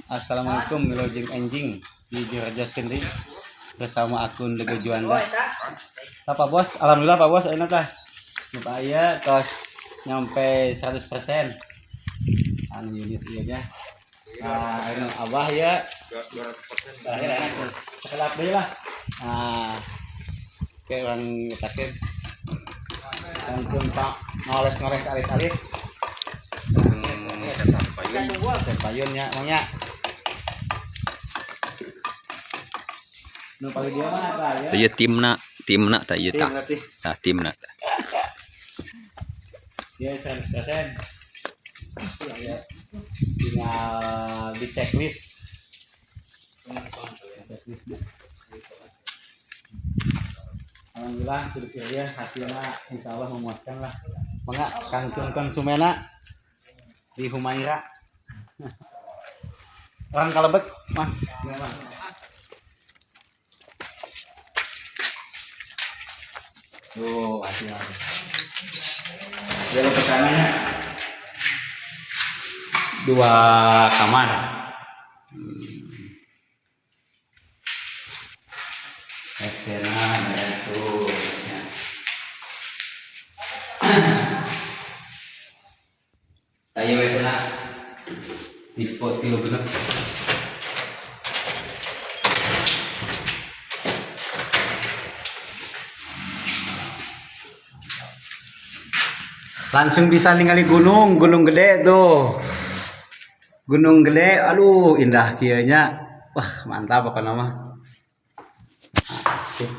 Assalamualaikum Wilujeng Enjing di Jurajaskeun deui bersama akun Lego Juanda. Tah, Pak Bos, alhamdulillah Pak Bos ayeuna tah. Nu aya tos nyampe 100%. Anu unit ieu nya. Nah, anu Abah ya 200%. Terakhir enak tuh. Sekelap deui lah. Nah, kayak orang ngetakeun. Sampun Pak ngoles-ngoles alit-alit. Payun. Payun nya mangnya. Nu paling dia mah apa ya? Ieu timna, timna tah ieu Tim tah. berarti. Tah timna tah. Ya 100%. Ya. Tinggal di checklist. Checklist. Alhamdulillah kudu ya hasilnya insya Allah memuaskan lah. Mangga kangkung konsumena di Humaira. Orang kalebet mah gimana? Tuh hasilnya. Belok ke kanannya. Dua kamar. Eksena tuh. Eksena. Saya wesena tipe 36. Langsung bisa ningali gunung, gunung gede tuh. Gunung gede, aduh indah kieu nya. Wah, mantap pokoknya mah. Sip.